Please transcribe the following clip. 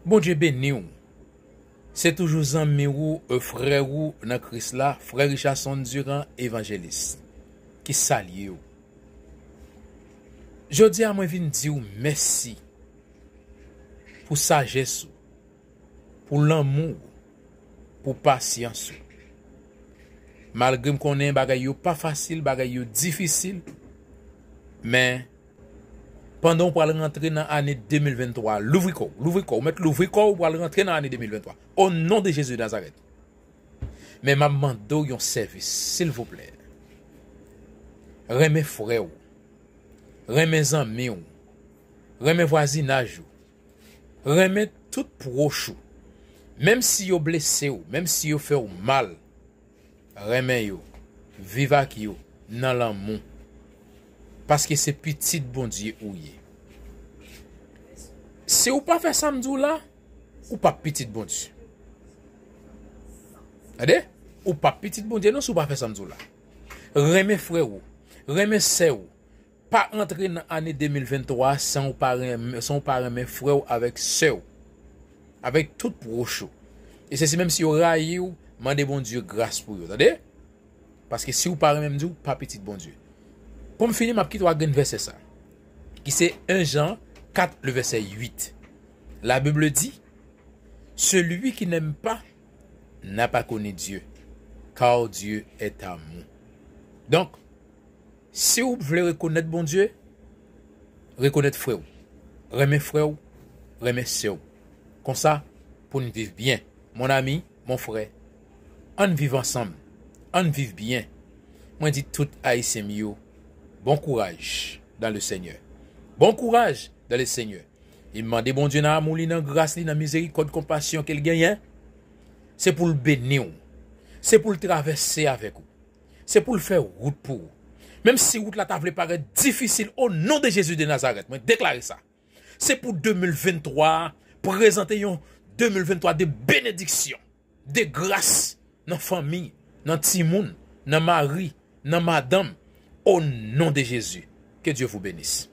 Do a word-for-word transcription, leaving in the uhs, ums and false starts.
Bondye beni w. Se toujou zanmi w, e, frè w nan Kris la, frè Richardson Durand, evanjelis, ki salye w. Jodi a, mwen vin di w mèsi pou sajès ou, pou lanmou ou, pou pasyans ou. Malgre m konnen bagay yo pa fasil, bagay yo difisil, men pandan w pral rantre nan ane de mil venntwa, louvri kò w, louvri kò w, ou mèt louvri kò w, ou pral rantre nan ane de mil venntwa. O non de Jezi de Nazarèt. Men m ap mande w yon sèvis, silvouplè. Renmen frè w, renmen zanmi w, renmen vwazinaj ou, renmen tout pwòch ou. Menm si yo blese w, menm si yo fè w mal, renmen yo, viv ak yo nan lanmou. Paske se pitit Bondye ou ye. Si w pa fè sa m di w la, ou p ap pitit Bondye. Tande? Ou p ap pitit Bondye non si w pa fè sa m di w la. Renmen frè w, renmen sè w. Pa antre nan ane de mil venntwa san w pa renmen, san w pa renmen frè w avèk sè w, avèk tout pwòch ou. E se si menm si yo rayi w, mande Bondye gras pou yo, tande? Paske si w pa renmen m di w, pa pitit Bondye. Pou m fini, m ap kite w ak grenn vèsè sa, ki se en Jan kat, le verset huit. La Bible dit, celui qui n'aime pas n'a pas connu Dieu, car Dieu est amour. Donk, si w vle rekonèt Bondye, rekonèt frè w, renmen frè w, renmen sè w. Konsa, pou n viv byen. Mon ami, mon frè, ann viv ansanm, ann viv byen. Mwen di tout Ayisyen m yo, bon courage dans le Seigneur. Bon courage dans le Seigneur. E mande Bondye nan amou li, nan gras li, nan mizerikòd, konpasyon ke l genyen, se pou l beni w. Se pou l travèse avèk ou. Se pou l fè wout pou ou. Menm si wout la ta vle parèt difisil, o non de Jezi de Nazarèt, mwen deklare sa. Se pou de mil venntwa a prezante yon de mil venntwa de benediksyon, de gras nan fanmi, nan timoun, nan mari, nan madanm, o non de Jezi. Que Dieu vous bénisse.